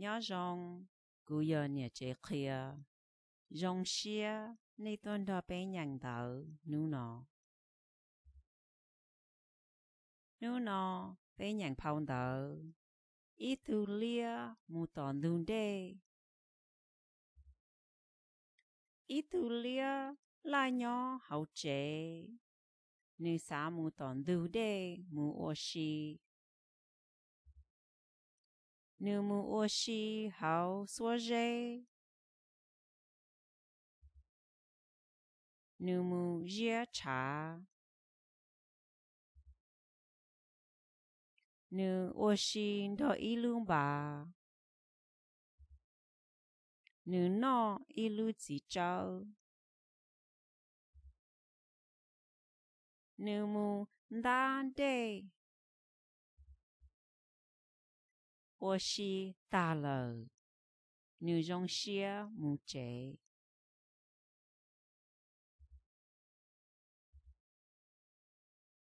Nyob zoo, kuv yog niam tsev qhia. Zoo siab nej tuaj nrog peb nyeem ntawv hnub no. Hnub no peb nyeem phau ntawv Ib tug liab mus tom ntug dej. Ib tug liab laj nyob hauv tsev, nws xav mus tom ntug dej mus ua si. Nws mus ua si hauv xuab zeb. Nws mus ziab tshav. Nws ua si nrog ib lub npas. Nws noj ib lub txiv tsawb. Nws mus ntab dej. Ua si tag lawm, nws zoo siab mus tsev.